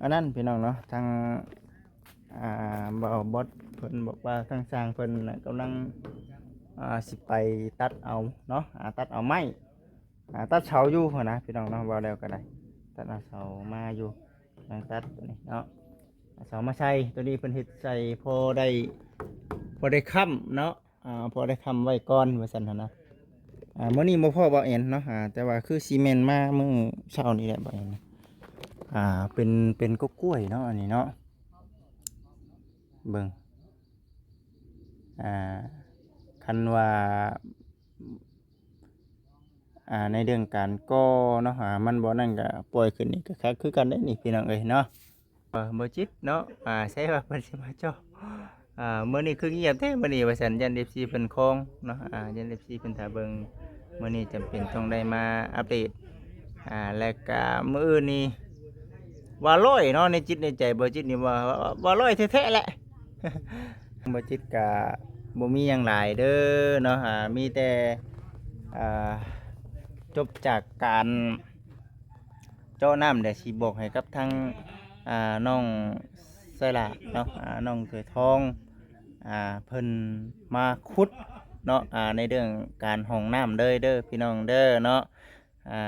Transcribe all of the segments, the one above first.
ອັນນັ້ນພີ່ນ້ອງເນາະ ທາງ ອ່າ ບ່າວບອດເພິ່ນບອກວ່າທາງຊ່າງເພິ່ນນະກຳລັງ ອ່າ ຊິໄປຕັດເອົາເນາະ ອ່າ ຕັດເອົາໄມ້ ອ່າ ຕັດເສົາຢູ່ຫັ້ນນະພີ່ນ້ອງເນາະ ເວົ້າແລ້ວກໍໄດ້ ຕັດເອົາເສົາມາຢູ່ ກຳລັງຕັດຕົວນີ້ເນາະ ເອົາເສົາມາໃສ່ ຕົວນີ້ເພິ່ນເຮັດໃສ່ພໍໄດ້ ພໍໄດ້ຄ້ຳເນາະ ອ່າ ພໍໄດ້ຄ້ຳໄວ້ກ່ອນວ່າຊັ້ນຫັ້ນນະ ອ່າ ມື້ນີ້ບໍ່ພໍ້ບ່າວແອນເນາະ ອ່າ ແຕ່ວ່າຄືຊິແມ່ນມາມື້ເຊົ້ານີ້ແຫຼະບ່າວແອນ ອ່າ ເປັນ ເປັນກົກກ້ວຍເນາະ ອັນນີ້ເນາະ ເບິ່ງ ອ່າ ຄັນວ່າ ອ່າ ໃນເລື່ອງການກໍ່ເນາະ ອ່າ ມັນບໍ່ນັ້ນກໍປ່ອຍຂຶ້ນນີ້ກໍຄັກຄືກັນເດ້ນີ້ພີ່ນ້ອງເອີຍເນາະ ເອີ ບໍ່ຈິດເນາະ ອ່າ ໃຊ່ວ່າເພິ່ນຊິມາເຈາະ ອ່າ ມື້ນີ້ຄືງຽບແທ້ມື້ນີ້ວ່າຊັ້ນ ຢ້ານເອັຟຊີເພິ່ນຄອງເນາະ ອ່າ ຢ້ານເອັຟຊີເພິ່ນຖ້າເບິ່ງ ມື້ນີ້ຈຳເປັນຕ້ອງໄດ້ມາອັບເດດ ອ່າ ແລະກະມື້ອື່ນນີ້ ວ່າຮ້ອຍເນາະ ໃນຈິດໃນໃຈບໍ່ຈິດນີ້ວ່າ ວ່າຮ້ອຍແທ້ໆແຫຼະ ບໍ່ຈິດກະບໍ່ມີຫຍັງຫຼາຍເດີເນາະ ອ່າ ມີແຕ່ ອ່າ ຈົບຈາກການເຈາະນ້ຳ ດຽວຊິບອກໃຫ້ກັບທາງ ອ່າ ນ້ອງໄຊລາເນາະ ອ່າ ນ້ອງເສືອທອງ ອ່າ ເພິ່ນມາຂຸດເນາະ ອ່າ ໃນເລື່ອງການຫ້ອງນ້ຳເລີຍເດີພີ່ນ້ອງເດີເນາະ ອ່າ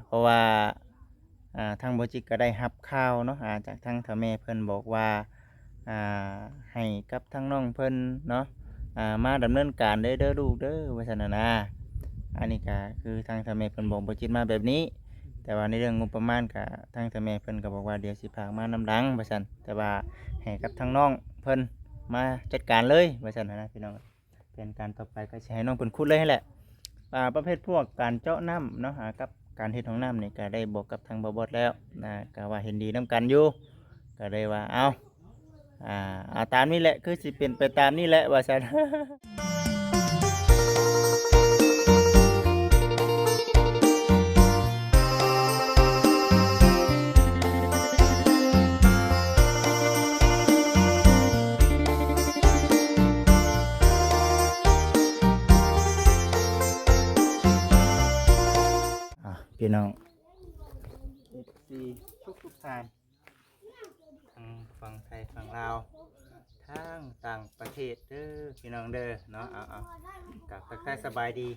ເພາະວ່າ ອ່າ ທາງບໍ່ຈິດກໍໄດ້ຮັບຂ່າວເນາະ ອ່າ ຈາກທາງເຖົ້າແມ່ເພິ່ນບອກວ່າ ອ່າ ໃຫ້ກັບທາງນ້ອງເພິ່ນເນາະ ອ່າ ມາດຳເນີນການເດີ ເດີລູກເດີ ວ່າຊັ້ນນະນາ ອັນນີ້ກໍຄືທາງເຖົ້າແມ່ເພິ່ນບອກບໍ່ຈິດມາແບບນີ້ ແຕ່ວ່າໃນເລື່ອງງົບປະມານກໍທາງເຖົ້າແມ່ເພິ່ນກໍບອກວ່າ ດຽວຊິຝາກມານຳຫຼັງ ວ່າຊັ້ນ ແຕ່ວ່າໃຫ້ກັບທາງນ້ອງເພິ່ນມາຈັດການເລີຍ ວ່າຊັ້ນນະພີ່ນ້ອງ. ແຜນການຕໍ່ໄປກໍຊິໃຫ້ນ້ອງເພິ່ນຂຸດເລີຍຫັ້ນແຫຼະ ອ່າ ປະເພດພວກການເຈາະນ້ຳເນາະ ອ່າ ກັບການເຮັດຫ້ອງນ້ຳນີ້ກໍໄດ້ບອກກັບທາງບ່າວບອດແລ້ວນະ ກໍວ່າເຫັນດີນຳກັນຢູ່ ກໍເລີຍວ່າ ເອົາ ອ່າ ເອົາຕາມນີ້ແຫຼະ ຄືຊິເປັນໄປຕາມນີ້ແຫຼະ ວ່າຊັ້ນ. ອ່າ ພີ່ນ້ອງ ເອັຟຊີ ທຸກໆທ່ານ ທັງຝັ່ງໄທຝັ່ງລາວ ທັງຕ່າງປະເທດເດີພີ່ນ້ອງເດີເນາະ ເອົາໆ ກະທັກທາຍສະບາຍດີ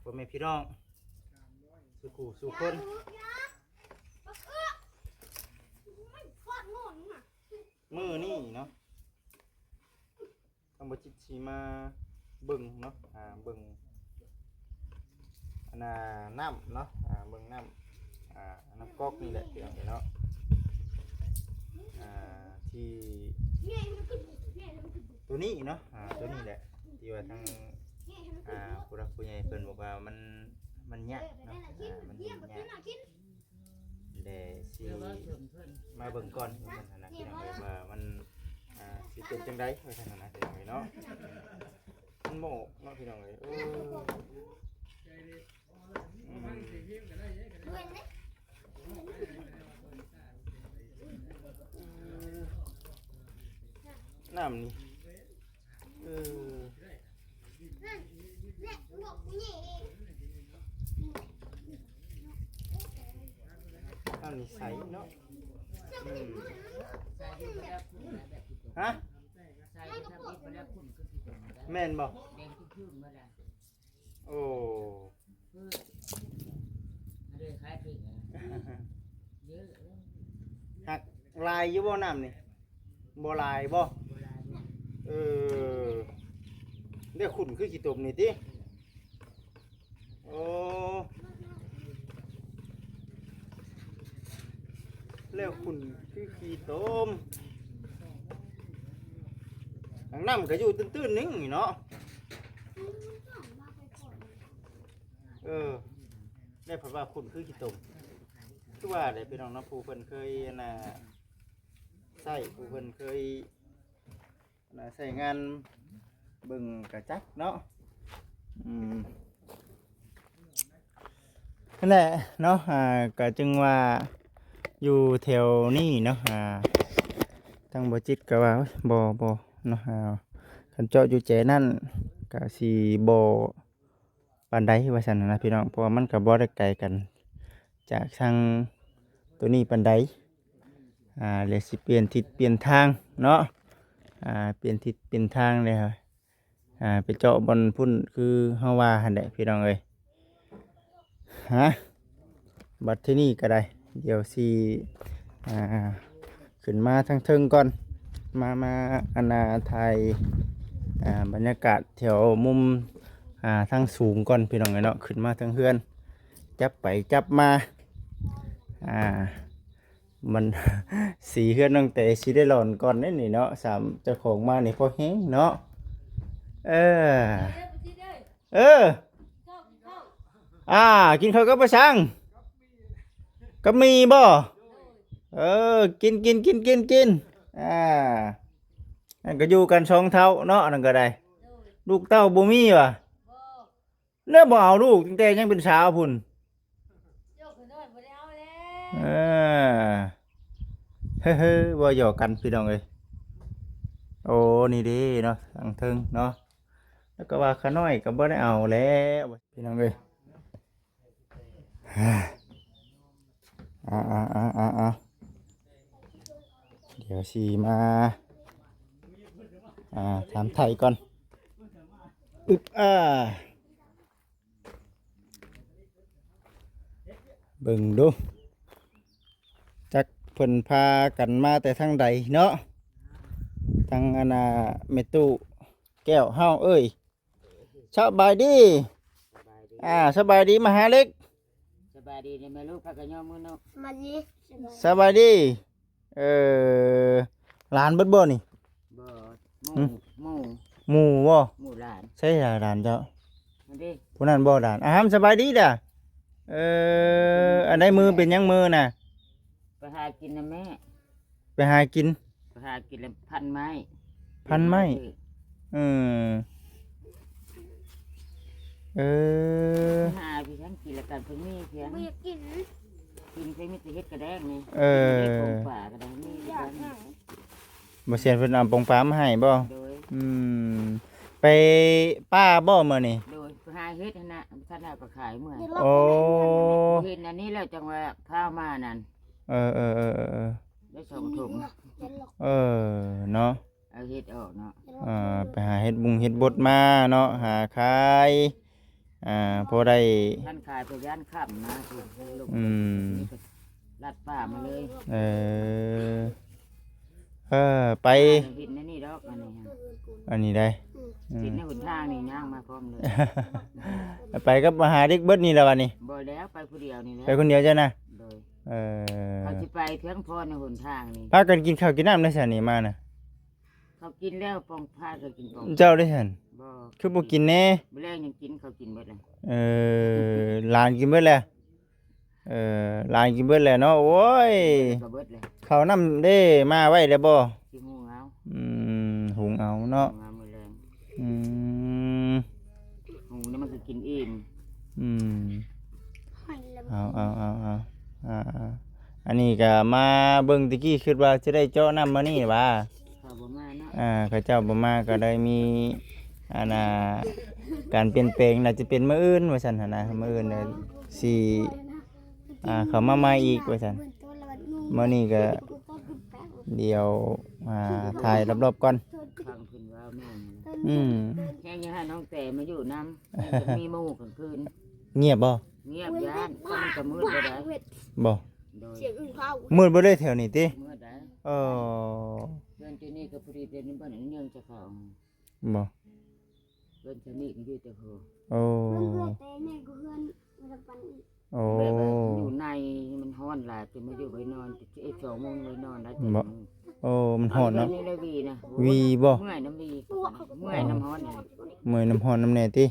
ພໍ່ແມ່ພີ່ນ້ອງສູ່ຄູ່ສູ່ຄົນ ມື້ນີ້ເນາະ ທາງບໍ່ຈິດຊິມາເບິ່ງເນາະ ອ່າ ເບິ່ງ ອັນນ່າ ນ້ຳເນາະ ອ່າ ເບິ່ງນ້ຳ ອ່າ ນ້ຳກອກນີ້ແຫຼະ ພີ່ນ້ອງເອີຍເນາະ ອ່າ ທີ່ ໂຕນີ້ເນາະ ອ່າ ໂຕນີ້ແຫຼະ ທີ່ວ່າທາງ ອ່າ ຜູ້ຫຼັກຜູ້ໃຫຍ່ເພິ່ນບອກວ່າມັນ ມັນຍາກເນາະ ອ່າ ມັນຍາກ ແລະຊິມາເບິ່ງກ່ອນວ່າຊັ້ນນະ ພີ່ນ້ອງເອີຍ ວ່າມັນ ອ່າ ຊິເປັນຈັ່ງໃດວ່າຊັ້ນນະ ພີ່ນ້ອງເອີຍເນາະ ມັນບໍ່ອອກເນາະ ພີ່ນ້ອງເອີຍ ເອີ ອືມ ນ້ຳນີ້ ເອີ ອັນນີ້ໃສເນາະ ອືມ ຮະ ແມ່ນບໍ່? ໂອ້ ຫາກຫຼາຍຢູ່ບໍ່ນ້ຳນີ້? ບໍ່ຫຼາຍບໍ່? ເອີ ແລ້ວຂຸ້ນຄືຂີ້ຕົມນີ້ຕິ? ໂອ້ ແລ້ວຂຸ້ນຄືຂີ້ຕົມ ທາງນ້ຳກໍຢູ່ຕື້ນໆໜຶ່ງນີ້ເນາະ ເອີ ແລ້ວເພິ່ນວ່າຂຸ້ນຄືຂີ້ຕົມ ຄືວ່າແຫຼະ ພີ່ນ້ອງເນາະ ຜູ້ເພິ່ນເຄີຍ ອັນນ່າ ໃຊ້ ຜູ້ເພິ່ນເຄີຍ ອັນນ່າ ໃຊ້ງານເບິ່ງກະຈັກເນາະ ອືມ ນັ້ນແຫຼະເນາະ ອ່າ ກະຈຶ່ງວ່າຢູ່ແຖວນີ້ເນາະ ອ່າ ທາງບໍ່ຈິດກໍວ່າ ໂອ້ຍ ບໍ່ ບໍ່ເນາະ ອ່າ ຄັນເຈາະຢູ່ແຈນັ້ນກະຊິບໍ່ ປານໃດວ່າຊັ້ນນະພີ່ນ້ອງ ເພາະວ່າມັນກໍບໍ່ໄດ້ໄກກັນຈາກທາງໂຕນີ້ປານໃດ ອ່າ ແລ້ວຊິປ່ຽນທິດປ່ຽນທາງເນາະ ອ່າ ປ່ຽນທິດປ່ຽນທາງແລ້ວ ອ່າ ໄປເຈາະບ່ອນພຸ້ນຄືເຮົາວ່າຫັ້ນແຫຼະພີ່ນ້ອງເອີຍ. ຮະ ບັດທີນີ້ກໍໄດ້ ດຽວຊິ ອ່າ ຂຶ້ນມາທາງເທິງກ່ອນ ມາ ມາ ອັນນ່າ ຖ່າຍ ອ່າ ບັນຍາກາດແຖວມຸມ ອ່າ ທາງສູງກ່ອນພີ່ນ້ອງເອີຍເນາະ. ຂຶ້ນມາເທິງເຮືອນ ຈັບໄປຈັບມາ ອ່າ ມັນ ສີເຮືອນນ້ອງແຕຊິໄດ້ຫຼອນກ່ອນເດ້ນີ້ເນາະ. ສາມເຈົ້າຂອງມານີ້ພໍແຮງເນາະ. ເອີ ເອີ ອ່າ ກິນເຂົ້າກັບປາສັງ ກັບໝີ່ບໍ່? ເອີ ກິນ ກິນ ກິນ ກິນ ກິນ ອ່າ ນັ້ນກໍຢູ່ກັນສອງເຖົ້າເນາະ ອັນນັ້ນກໍໄດ້ ລູກເຕົ້າບໍ່ມີຫວາ? ແລ້ວບໍ່ເອົາລູກຕັ້ງແຕ່ຍັງເປັນສາວພຸ້ນ. ເອີ ເຮີ້ໆ ເວົ້າຫຍອກກັນພີ່ນ້ອງເອີຍ. ໂອ້ ນີ້ເດ້ເນາະ ທາງເທິງເນາະ ແລ້ວກໍວ່າຂະນ້ອຍກໍບໍ່ໄດ້ເອົາແລ້ວພີ່ນ້ອງເອີຍ. ອ່າ ອ່າ ດຽວຊິມາ ອ່າ ຖາມໄຖ່ກ່ອນ. ອຶບ ອ່າ ເບິ່ງດູ ຈັກເພິ່ນພາກັນມາແຕ່ທາງໃດເນາະ ທາງອັນນ່າ ແມ່ຕູ້ແກ້ວເຮົາເອີຍ. ສະບາຍດີ ສະບາຍດີ ອ່າ ສະບາຍດີມະຫາເລັກ ສະບາຍດີເດີແມ່ລູກ ພາກັນຍອມມືເນາະ ສະບາຍດີ ສະບາຍດີ. ເອີ ຫຼານເບິດບໍ່ນີ້? ບໍ່ ໝູ່ ໝູ່ ໝູ່ບໍ່? ໝູ່ຫຼານ ໃສລະຫຼານເຈົ້າ? ນັ້ນເດ້ ຜູ້ນັ້ນບໍ່ຫຼານ? ອາຫານ ສະບາຍດີດາ. ເອີ ອັນໃດມືເປັນຫຍັງມືນະ? ໄປຫາກິນນຳແມ່ ໄປຫາກິນ ໄປຫາກິນແລ້ວພັນໄມ້ ພັນໄມ້ ເອີ ເອີ ຫາໄປທາງກິນລະກັນ ເພິ່ນມີພຽງ ບໍ່ຢາກກິນ ກິນເພິ່ນມີແຕ່ເຫັດກະແດງນີ້ ເອີ ກິນເຫັດປົງປາກະໄດ້ ມີ ຢາກຫຍັງ ບໍ່ແຊນເພິ່ນເອົາປົງປາມາໃຫ້ບໍ່? ໂດຍ ອືມ ໄປປ່າບໍ່ມື້ນີ້? ໂດຍ ໄປຫາເຫັດຫັ້ນນະ ບໍ່ທັນໄດ້ເອົາໄປຂາຍເມື່ອ ໂອ້ ເຫັນອັນນີ້ແລ້ວຈັ່ງວ່າພາມານັ້ນ ເອີ ເອີ ເອີ ເອີ ເອີ ໄດ້ສອງຖົງ ເອີ ເນາະ ເອົາເຫັດອອກເນາະ ອ່າ ໄປຫາເຫັດບຸງເຫັດບົດມາເນາະ ຫາຂາຍ ອ່າ ພໍໄດ້ ຄັນຂາຍໄປຢ້ານຄ່ຳນະ ອືມ ລັດປ່າມາເລີຍ ເອີ ເອີ ໄປ ເຫັນໃນນີ້ດອກ ອັນນີ້ ອັນນີ້ໄດ໋ ອືມ ເຫັນໃນຫົນທາງນີ້ຍ່າງມາພ້ອມເລີຍ ໄປກັບມາຫາເດັກເບິດນີ້ລະບັດນີ້ ບໍ່ແລ້ວ ໄປຜູ້ດຽວນີ້ແຫຼະ ໄປຄົນດຽວເຈົ້ານະ ໂດຍ ເອີ ເຂົາຊິໄປພຽງພໍໃນຫົນທາງນີ້ ພາກັນກິນເຂົ້າກິນນ້ຳໄດ້ຊັ້ນນີ້ມານະ ເຂົາກິນແລ້ວ ປອງພາກໍກິນປອງ ເຈົ້າໄດ້ຊັ້ນ ບໍ່ ຄືບໍ່ກິນແດ່ ມື້ແລງຍັງກິນ ເຂົາກິນເບິດແລ້ວ ເອີ ຫຼານກິນເບິດແລ້ວ ເອີ ຫຼານກິນເບິດແລ້ວເນາະ ໂອ້ຍ ເບິດແລ້ວກໍເບິດແລ້ວ ເຂົ້ານ້ຳເດ້ ມາໄວ້ແລ້ວບໍ່? ຊິຫຸງເອົາ ອືມ ຫຸງເອົາເນາະ ຫຸງເອົາມື້ແລງ ອືມ ຫຸງແລ້ວມັນກໍກິນອີ່ມ ອືມ ເອົາ ເອົາ ເອົາ ເອົາ ອ່າ ອັນນີ້ກໍມາເບິ່ງ ຕະກີ້ຄິດວ່າຈະໄດ້ເຈາະນ້ຳມື້ນີ້ຫວາ ເຂົາບໍ່ມາເນາະ ອ່າ ເຂົາເຈົ້າບໍ່ມາກໍໄດ້ມີ ອັນນ່າ ການປ່ຽນແປງ ໜ້າຈະເປັນມື້ອື່ນວ່າຊັ້ນຫັ້ນນະ ມື້ອື່ນຊິ ອ່າ ເຂົາມາໃໝ່ອີກວ່າຊັ້ນ ມື້ນີ້ກໍດຽວ ອ່າ ຖ່າຍລອບໆກ່ອນ ອືມ ແຮງຢາກໃຫ້ນ້ອງແຕມາຢູ່ນຳ ມີໝູ່ກາງຄືນ ງຽບບໍ່? ງຽບ ຢ້ານ ມັນກໍມືດບໍ່ໄດ້ ບໍ່ ໂດຍ ມືດບໍ່ໄດ້ແຖວນີ້ຕິ? ມືດໄດ້ ເອີ ເຮືອນຈຸນີ້ກໍພໍດີເປັນເບິ່ງເຍືອງຈະເຂົ້າ ບໍ່ ເຮືອນຈະມີຢູ່ແຕ່ໂຫ ໂອ້ ເຮືອນເຮືອນແຕ່ໃຫຍ່ກວ່າເຮືອນມັນປັນອີກ ໂອ້ ແບບວ່າຢູ່ໃນມັນຮ້ອນຫຼາຍ ຈະມາຢູ່ໄວ້ນອນ ເອັດສອງໂມງໄວ້ນອນໄດ້ ບໍ່ ໂອ້ ມັນຮ້ອນເນາະ ອັນນີ້ໄດ້ຫວີນະ ຫວີບໍ່? ເມື່ອຍນຳຫວີ ເມື່ອຍນຳຮ້ອນນີ້ ເມື່ອຍນຳຮ້ອນນຳແດ່ຕິ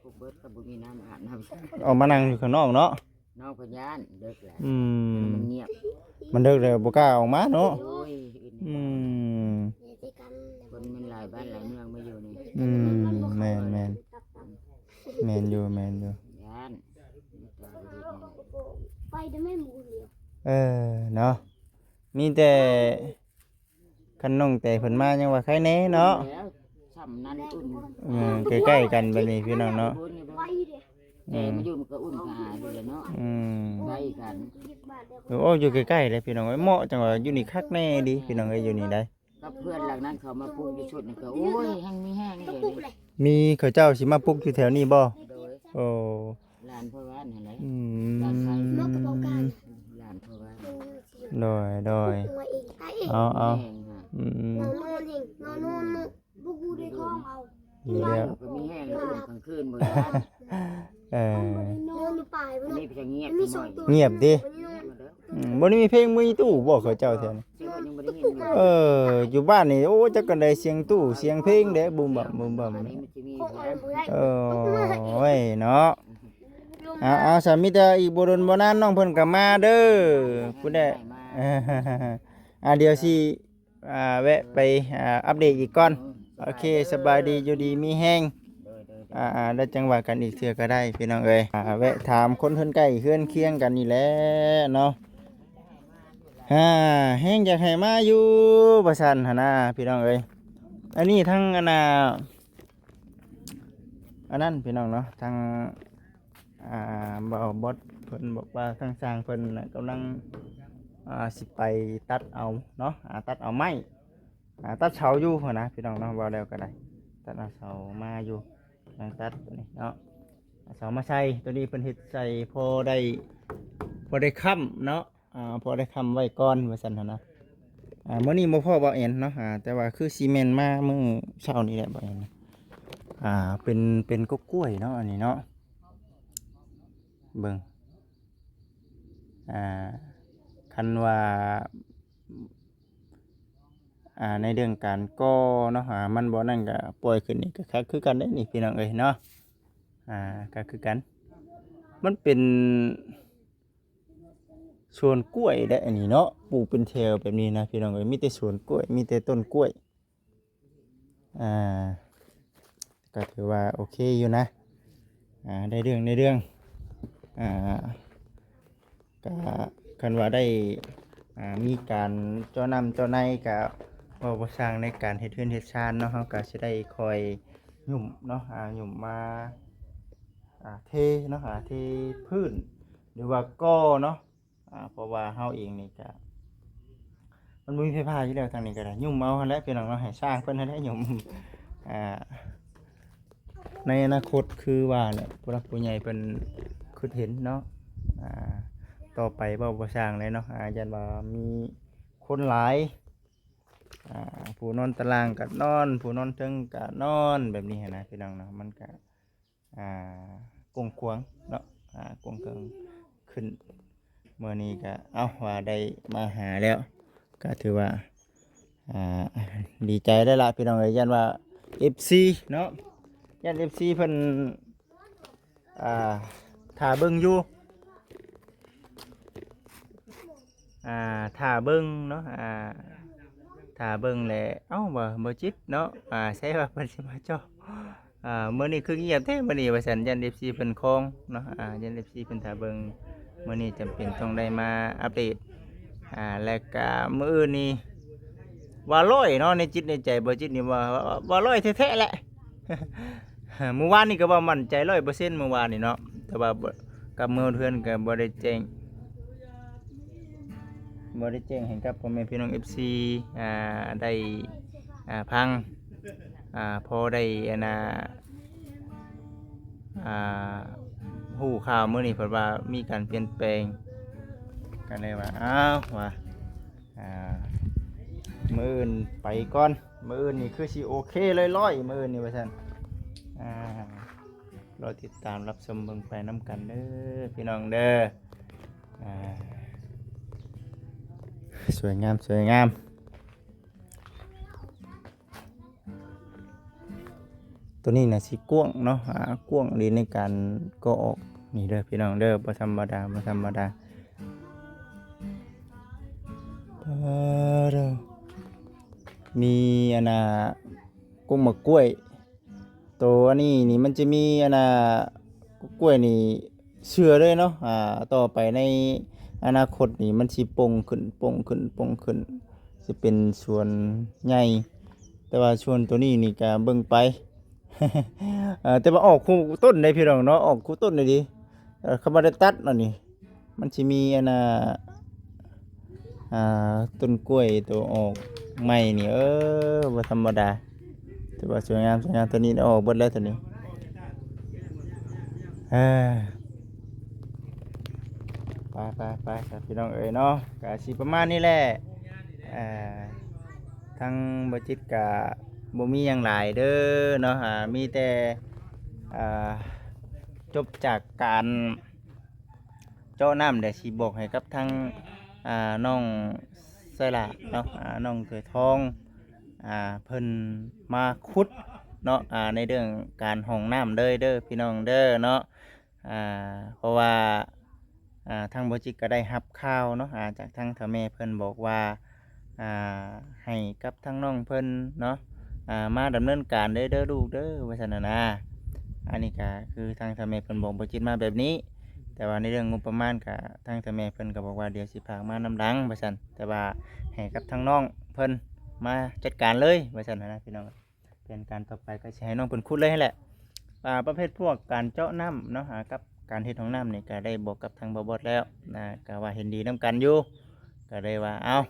ພວກເບິດກໍບໍ່ມີນ້ຳອາບນ້ຳ ອອກມານັ່ງຢູ່ຂ້າງນອກເນາະ ນ້ອງເພິ່ນຢ້ານ ເດິກແລ້ວ ອືມ ມັນງຽບ ມັນເດິກແລ້ວບໍ່ກ້າອອກມາເນາະ ໂອ້ຍ ອືມ ຄົນມັນຫຼາຍບ້ານຫຼາຍເມືອງມາຢູ່ນີ້ ອືມ ແມ່ນໆ ແມ່ນຢູ່ ແມ່ນຢູ່ ຢ້ານ ໄປແຕ່ແມ່ໝູດຽວ ເອີ ເນາະ ມີແຕ່ ຄັນນ້ອງແຕເພິ່ນມາຍັງວ່າໄຄແດ່ເນາະ ແລ້ວຊ່ຳນັ້ນອຸ່ນ ເອີ ໃກ້ໆກັນບັດນີ້ພີ່ນ້ອງເນາະ ໄປເດ້ ແຕ່ມາຢູ່ມັນກໍອຸ່ນກະອາຢູ່ແຫຼະເນາະ ອືມ ໃກ້ກັນ ໂອ້ ຢູ່ໃກ້ໆເດ້ພີ່ນ້ອງເອີຍ ເໝາະ ຈັ່ງວ່າຢູ່ນີ້ຄັກແນ່ດີພີ່ນ້ອງເອີຍ ຢູ່ນີ້ໄດ໋ ກັບເພື່ອນຫຼັງນັ້ນເຂົາມາປຸກຢູ່ຊຸດນີ້ກໍ ໂອ້ຍ ແຮງມີແຮງຢູ່ເດ ມີເຂົາເຈົ້າຊິມາປຸກຢູ່ແຖວນີ້ບໍ່? ໂດຍ ໂອ້ ຫຼານພໍ່ຫວານຫັ້ນແຫຼະ ອືມ ຫຼານໃຜ? ໝາກກະເປົາການ ຫຼານພໍ່ຫວານ ໂດຍ ໂດຍ ປຸກເອົາເອງ ຕາຍເອງ ເອົາ ເອົາ ແມ່ນຫັ້ນ ອືມ ນອນນອນເອງ ນອນນອນເນາະ ບໍ່ຮູ້ໄດ້ຂອງເອົາ ຢູ່ແລ້ວ ກໍມີແຮງ ນອນຫຼັບ ກາງຄືນບໍ່ໄດ້ ເອີ ນອນຢູ່ປ່າຍພຸ້ນ ນີ້ ເນາະ ກໍຍັງງຽບ ມີສອງຕົວ ງຽບຕິ ບໍ່ໄດ້ນອນ ອືມ ບໍ່ໄດ້ມີເພງ ມີຕູ້ບໍ່ເຂົາເຈົ້າແຖວນີ້? ເອີ ຢູ່ບ້ານນີ້ ໂອ້ ຈັກກັນໃດ ສຽງຕູ້ ສຽງເພງເດ້ ບູມບາມ ບູມບາມ ເອີ ໂອ້ຍເນາະ ເອົາ ເອົາ ສາມີແຕ່ອີກບໍ່ດົນບໍ່ນານ ນ້ອງເພິ່ນກໍມາເດີ ພຸ້ນແຫຼະ ອ່າ ດຽວຊິ ອ່າ ແວະໄປ ອ່າ ອັບເດດອີກກ່ອນ ໂອເຄ ສະບາຍດີ ຢູ່ດີມີແຮງ ໂດຍ ໂດຍ ອ່າ ແລ້ວຈັ່ງວ່າກັນອີກເທື່ອກໍໄດ້ພີ່ນ້ອງເອີຍ ອ່າ ແວະຖາມຄົນເຮືອນໃກ້ເຮືອນຄຽງກັນນີ້ແຫຼະເນາະ ອ່າ ແຮງຢາກໃຫ້ມາຢູ່ວ່າຊັ້ນຫັ້ນນາພີ່ນ້ອງເອີຍ ອັນນີ້ທັງອັນນ່າ ອັນນັ້ນພີ່ນ້ອງເນາະ ທາງ ອ່າ ບ່າວບອດເພິ່ນບອກວ່າທາງຊ່າງເພິ່ນນະກຳລັງ ອ່າ ຊິໄປຕັດເອົາເນາະ ອ່າ ຕັດເອົາໄມ້ ອ່າ ຕັດເສົາຢູ່ຫັ້ນນະພີ່ນ້ອງເນາະ ເວົ້າແລ້ວກໍໄດ້ ຕັດເອົາເສົາມາຢູ່ ກຳລັງຕັດຕົວນີ້ເນາະ ເອົາເສົາມາໃສ່ ຕົວນີ້ເພິ່ນເຮັດໃສ່ພໍໄດ້ ພໍໄດ້ຄ້ຳເນາະ ອ່າ ພໍໄດ້ຄ້ຳໄວ້ກ່ອນວ່າຊັ້ນຫັ້ນນະ ອ່າ ມື້ນີ້ບໍ່ພໍ້ບ່າວແອນເນາະ ອ່າ ແຕ່ວ່າຄືຊິແມ່ນມາມື້ເຊົ້ານີ້ແຫຼະບ່າວແອນ ອ່າ ເປັນ ເປັນກົກກ້ວຍເນາະ ອັນນີ້ເນາະ ເບິ່ງ ອ່າ ຄັນວ່າ ອ່າ ໃນເລື່ອງການກໍ່ເນາະ ອ່າ ມັນບໍ່ນັ້ນກໍປ່ອຍຂຶ້ນນີ້ກໍຄັກຄືກັນເດ້ນີ້ພີ່ນ້ອງເອີຍເນາະ ອ່າ ກໍຄືກັນ ມັນເປັນ ສວນກ້ວຍໄດ໋ອັນນີ້ເນາະ ປູກເປັນແຖວແບບນີ້ນະພີ່ນ້ອງເອີຍ ມີແຕ່ສວນກ້ວຍ ມີແຕ່ຕົ້ນກ້ວຍ ອ່າ ກໍຖືວ່າໂອເຄຢູ່ນະ ອ່າ ໄດ້ເລື່ອງ ໄດ້ເລື່ອງ ອ່າ ກໍຄັນວ່າໄດ້ ອ່າ ມີການເຈາະນ້ຳເຈາະໃນ ກໍເວົ້າບໍ່ຊ່າງ ໃນການເຮັດເຮືອນເຮັດຊານເນາະ ເຮົາກໍຊິໄດ້ຄ່ອຍຫຍຸ້ມເນາະ ອ່າ ຫຍຸ້ມມາ ອ່າ ເທເນາະ ອ່າ ເທພື້ນ ຫຼືວ່າກໍ່ເນາະ ອ່າ ເພາະວ່າເຮົາເອງນີ້ກະ ມັນບໍ່ມີໄຟຟ້າຢູ່ແລ້ວ ທາງນີ້ກໍໄດ້ ຫຍຸ້ມເອົາຫັ້ນແຫຼະພີ່ນ້ອງເນາະ ໃຫ້ຊ່າງເພິ່ນຫັ້ນແຫຼະຫຍຸ້ມ ອ່າ ໃນອະນາຄົດຄືວ່າແຫຼະ ຜູ້ຫຼັກຜູ້ໃຫຍ່ເພິ່ນຄິດເຫັນເນາະ ອ່າ ຕໍ່ໄປເວົ້າບໍ່ຊ່າງແຫຼະເນາະ ອ່າ ຢ້ານວ່າມີຄົນຫຼາຍ ອ່າ ຜູ້ນອນຕາລ່າງກໍນອນ ຜູ້ນອນເທິງກໍນອນ ແບບນີ້ຫັ້ນນະພີ່ນ້ອງເນາະ ມັນກະ ອ່າ ກວ້າງຂວາງເນາະ ອ່າ ກວ້າງຂວາງຂຶ້ນ ມື້ນີ້ກໍ ເອົ້າ ວ່າໄດ້ມາຫາແລ້ວ ກໍຖືວ່າ ອ່າ ດີໃຈແລ້ວລະພີ່ນ້ອງເອີຍ ຢ້ານວ່າເອັຟຊີເນາະ ຢ້ານເອັຟຊີເພິ່ນ ອ່າ ຖ້າເບິ່ງຢູ່ ອ່າ ຖ້າເບິ່ງເນາະ ອ່າ ຖ້າເບິ່ງແຫຼະ ເອົ້າ ບໍ່ ບໍ່ຈິດເນາະ ອ່າ ໃຊ່ວ່າເພິ່ນຊິມາເຈາະ ອ່າ ມື້ນີ້ຄືງຽບແທ້ມື້ນີ້ວ່າຊັ້ນ ຢ້ານເອັຟຊີເພິ່ນຄອງເນາະ ອ່າ ຢ້ານເອັຟຊີເພິ່ນຖ້າເບິ່ງ ມື້ນີ້ຈຳເປັນຕ້ອງໄດ້ມາອັບເດດ ອ່າ ແລະກະມື້ອື່ນນີ້ວ່າຮ້ອຍເນາະ ໃນຈິດໃນໃຈບໍ່ຈິດນີ້ວ່າ ວ່າຮ້ອຍແທ້ໆແຫຼະ. ມື້ວານນີ້ກໍວ່າໝັ້ນໃຈຮ້ອຍເປີເຊັນ ມື້ວານນີ້ເນາະ ແຕ່ວ່າກັບເມືອເຮືອນກໍບໍ່ໄດ້ແຈ້ງ ບໍ່ໄດ້ແຈ້ງໃຫ້ກັບພໍ່ແມ່ພີ່ນ້ອງເອັຟຊີ ອ່າ ໄດ້ ອ່າ ຟັງ ອ່າ ພໍໄດ້ ອັນນ່າ ອ່າ ຮູ້ຂ່າວມື້ນີ້ເພິ່ນວ່າມີການປ່ຽນແປງ ກໍເລີຍວ່າ ອ້າວ ວ່າ ອ່າ ມື້ອື່ນໄປກ່ອນ ມື້ອື່ນນີ້ຄືຊິໂອເຄຮ້ອຍໆ ມື້ອື່ນນີ້ວ່າຊັ້ນ ອ່າ ລໍຕິດຕາມຮັບຊົມເບິ່ງໄປນຳກັນເດີພີ່ນ້ອງເດີ ອ່າ ສວຍງາມ ສວຍງາມ. ຕົວນີ້ນະຊິກວ້າງເນາະ ອ່າ ກວ້າງດີໃນການກໍ່ອອກ ນີ້ເດີພີ່ນ້ອງເດີ ບໍ່ທຳມະດາ ບໍ່ທຳມະດາ ປາດໂທ້ ມີອັນນ່າ ກົກໝາກກ້ວຍ ໂຕອັນນີ້ນີ້ມັນຈະມີອັນນ່າ ກົກກ້ວຍນີ້ ເຊື່ອເລີຍເນາະ ອ່າ ຕໍ່ໄປໃນອະນາຄົດນີ້ມັນຊິປົ່ງຂຶ້ນ ປົ່ງຂຶ້ນ ປົ່ງຂຶ້ນ ຊິເປັນສວນໃຫຍ່ ແຕ່ວ່າສວນໂຕນີ້ນີ້ກະເບິ່ງໄປ ເອີ ແຕ່ວ່າອອກຄູ່ຕົ້ນເດ້ພີ່ນ້ອງເນາະ ອອກຄູ່ຕົ້ນເດ້ ເອີ ເຂົາບໍ່ໄດ້ຕັດອັນນີ້ ມັນຊິມີອັນນ່າ ອ່າ ຕົ້ນກ້ວຍໂຕອອກໃໝ່ນີ້ ເອີ ບໍ່ທຳມະດາ ຖືວ່າສວຍງາມ ສວຍງາມ. ໂຕນີ້ອອກເບິດແລ້ວໂຕນີ້ ເອີ ໄປໆໆ ພີ່ນ້ອງເອີຍເນາະ ກະຊິປະມານນີ້ແຫຼະ ເອີ ທາງບໍ່ຈິດກະບໍ່ມີຫຍັງຫຼາຍເດີເນາະ ອ່າ ມີແຕ່ ອ່າ ຈົບຈາກການເຈາະນ້ຳ ດຽວຊິບອກໃຫ້ກັບທາງ ອ່າ ນ້ອງໄຊລາເນາະ ອ່າ ນ້ອງເສືອທອງ ອ່າ ເພິ່ນມາຂຸດເນາະ ອ່າ ໃນເລື່ອງການຫ້ອງນ້ຳເລີຍເດີພີ່ນ້ອງເດີເນາະ. ອ່າ ເພາະວ່າ ອ່າ ທາງບໍ່ຈິດກໍໄດ້ຮັບຂ່າວເນາະ ອ່າ ຈາກທາງເຖົ້າແມ່ເພິ່ນບອກວ່າ ອ່າ ໃຫ້ກັບທາງນ້ອງເພິ່ນເນາະ ອ່າ ມາດຳເນີນການເດີ ເດີລູກເດີ ວ່າຊັ້ນນະນາ. ອັນນີ້ກໍຄືທາງເຖົ້າແມ່ເພິ່ນບອກບໍ່ຈິດມາແບບນີ້ ແຕ່ວ່າໃນເລື່ອງງົບປະມານກໍທາງເຖົ້າແມ່ເພິ່ນກໍບອກວ່າ ດຽວຊິພາກມານຳຫຼັງ ວ່າຊັ້ນ ແຕ່ວ່າໃຫ້ກັບທາງນ້ອງເພິ່ນມາຈັດການເລີຍ ວ່າຊັ້ນນະນາ ພີ່ນ້ອງ. ແຜນການຕໍ່ໄປກໍຊິໃຫ້ນ້ອງເພິ່ນຂຸດເລີຍຫັ້ນແຫຼະ ອ່າ ປະເພດພວກການເຈາະນ້ຳເນາະ ອ່າ ກັບການເຮັດຫ້ອງນ້ຳນີ້ກໍໄດ້ບອກກັບທາງບ່າວບອດແລ້ວນະ ກໍວ່າເຫັນດີນຳກັນຢູ່ ກໍເລີຍວ່າ ເອົາ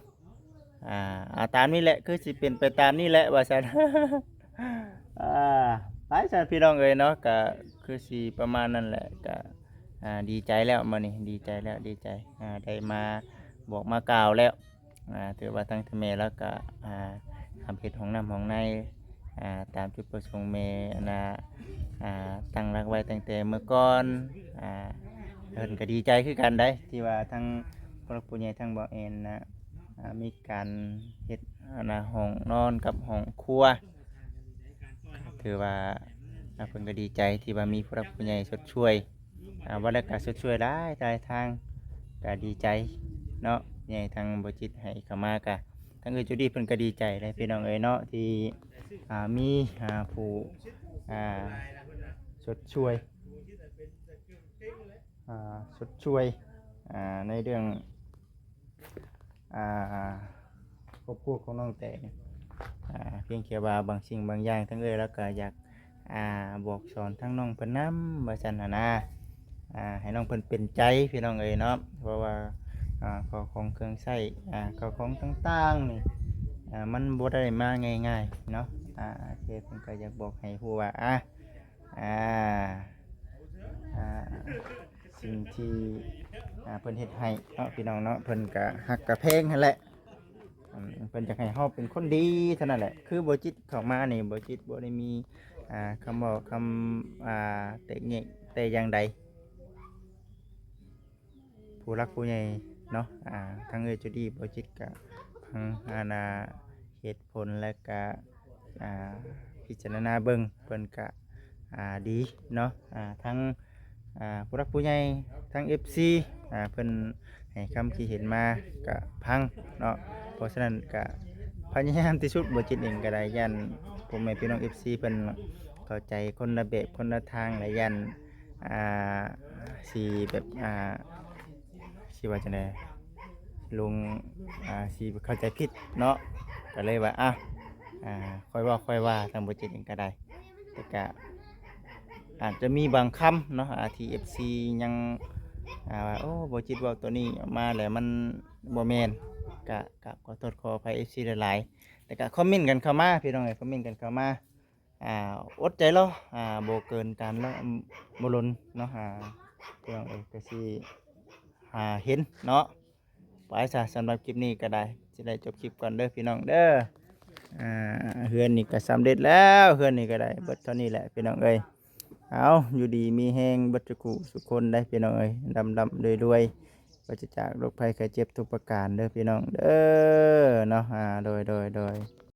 ອ່າ ເອົາຕາມນີ້ແຫຼະ ຄືຊິເປັນໄປຕາມນີ້ແຫຼະ ວ່າຊັ້ນ. ອ່າ ໄປຊັ້ນ ພີ່ນ້ອງເອີຍເນາະ ກໍຄືຊິປະມານນັ້ນແຫຼະ ກໍ ອ່າ ດີໃຈແລ້ວມື້ນີ້ ດີໃຈແລ້ວ ດີໃຈ ອ່າ ໄດ້ມາບອກມາກ່າວແລ້ວ. ອ່າ ຖືວ່າທາງເຖົ້າແມ່ລາວກໍ ອ່າ ທຳເຮັດຫ້ອງນ້ຳຫ້ອງໃນ ອ່າ ຕາມຈຸດປະສົງແມ່ ອັນນ່າ ອ່າ ຕັ້ງຫຼັກໄວ້ຕັ້ງແຕ່ເມື່ອກ່ອນ ອ່າ ເພິ່ນກໍດີໃຈຄືກັນໄດ໋ ທີ່ວ່າທາງຜູ້ຫຼັກຜູ້ໃຫຍ່ທາງບ່າວແອນນະ ອ່າ ມີການເຮັດ ອັນນ່າ ຫ້ອງນອນກັບຫ້ອງຄົວ ຖືວ່າ ອ່າ ເພິ່ນກໍດີໃຈທີ່ວ່າມີຜູ້ຫຼັກຜູ້ໃຫຍ່ຊົດຊ່ວຍ ອ່າ ວ່າແລ້ວກໍຊົດຊ່ວຍຫຼາຍ ຫຼາຍທາງ ກໍດີໃຈເນາະ ໃຫຍ່ທາງບໍ່ຈິດໃຫ້ເຂົ້າມາ ກໍທາງເອື້ອຍຈູດີ້ເພິ່ນກໍດີໃຈແຫຼະ ພີ່ນ້ອງເອີຍເນາະ ທີ່ ອ່າ ມີ ອ່າ ຜູ້ ອ່າ ຊົດຊ່ວຍ ອ່າ ຊົດຊ່ວຍ ອ່າ ໃນເລື່ອງ ອ່າ ຄອບຄົວຂອງນ້ອງແຕງ ອ່າ ພຽງແຕ່ວ່າບາງສິ່ງບາງຢ່າງ ທາງເອື້ອຍລາວກໍຢາກ ອ່າ ບອກສອນທາງນ້ອງເພິ່ນນຳ ວ່າຊັ້ນຫັ້ນນາ ອ່າ ໃຫ້ນ້ອງເພິ່ນເປັນໃຈ ພີ່ນ້ອງເອີຍເນາະ ເພາະວ່າ ອ່າ ເຂົ້າຂອງເຄື່ອງໃຊ້ ອ່າ ເຂົ້າຂອງຕ່າງໆນີ້ ອ່າ ມັນບໍ່ໄດ້ມາງ່າຍໆເນາະ ອ່າ ເພິ່ນກໍຢາກບອກໃຫ້ຮູ້ວ່າ ອ່າ ອ່າ ອ່າ ສິ່ງທີ່ ອ່າ ເພິ່ນເຮັດໃຫ້ເນາະ ພີ່ນ້ອງເນາະ ເພິ່ນກະຮັກກະແພງຫັ້ນແຫຼະ ອືມ ເພິ່ນຢາກໃຫ້ເຮົາເປັນຄົນດີເທົ່ານັ້ນແຫຼະ ຄືບໍ່ຈິດເຂົ້າມານີ້ ບໍ່ຈິດບໍ່ໄດ້ມີ ອ່າ ຄຳເວົ້າຄຳ ອ່າ ແຕກແຍກແຕ່ຢ່າງໃດ ຜູ້ຫຼັກຜູ້ໃຫຍ່ເນາະ ອ່າ ທາງເອື້ອຍຈູດີ້ ບໍ່ຈິດກະຟັງ ອັນນ່າ ເຫດຜົນ ແລະກະ ອ່າ ພິຈາລະນາເບິ່ງ ເພິ່ນກະ ອ່າ ດີເນາະ ອ່າ ທັງ ອ່າ ຜູ້ຫຼັກຜູ້ໃຫຍ່ ທັງເອັຟຊີ ອ່າ ເພິ່ນໃຫ້ຄຳຄິດເຫັນມາກະຟັງເນາະ ເພາະສະນັ້ນກະພະຍາຍາມທີ່ສຸດ ບໍ່ຈິດເອງກະໄດ້ ຢ້ານພໍ່ແມ່ພີ່ນ້ອງເອັຟຊີເພິ່ນເຂົ້າໃຈຄົນລະແບບຄົນລະທາງ ແລະຢ້ານ ອ່າ ຊິແບບ ອ່າ ຊິວ່າຈັ່ງໃດ ລົງ ອ່າ ຊິເຂົ້າໃຈຜິດເນາະ ກໍເລີຍວ່າ ອ່າ ອ່າ ຄ່ອຍເວົ້າຄ່ອຍວ່າ ທາງບໍ່ຈິດເອງກໍໄດ້ ແຕ່ກະອາດຈະມີບາງຄຳເນາະ ອ່າ ທີ່ເອັຟຊີຍັງ ອ່າ ວ່າ ໂອ້ ບໍ່ຈິດເວົ້າຕົວນີ້ອອກມາແລ້ວມັນບໍ່ແມ່ນ ກະ ກະຂໍໂທດຂໍອະໄພເອັຟຊີຫຼາຍໆ ແຕ່ກະຄອມເມັນກັນເຂົ້າມາ ພີ່ນ້ອງເອີຍ ຄອມເມັນກັນເຂົ້າມາ ອ່າ ອົດໃຈລໍ ອ່າ ບໍ່ເກີນການລໍ ບໍ່ດົນເນາະ ອ່າ ພີ່ນ້ອງເອີຍ ກໍຊິ ອ່າ ເຫັນເນາະ ໄປຊະ ສຳລັບຄລິບນີ້ກໍໄດ້ ຊິໄດ້ຈົບຄລິບກ່ອນເດີພີ່ນ້ອງເດີ ອ່າ ເຮືອນນີ້ກໍສຳເລັດແລ້ວ ເຮືອນນີ້ກໍໄດ້ເບິດເທົ່ານີ້ແຫຼະພີ່ນ້ອງເອີຍ ເອົາ ຢູ່ດີມີແຮງເບິດທຸກຜູ້ທຸກຄົນໄດ໋ພີ່ນ້ອງເອີຍ ລ່ຳໆລວຍໆ ປາສະຈາກໂລກໄພໄຂ້ເຈັບທຸກປະການເດີພີ່ນ້ອງເດີເນາະ ອ່າ ໂດຍ ໂດຍ ໂດຍ.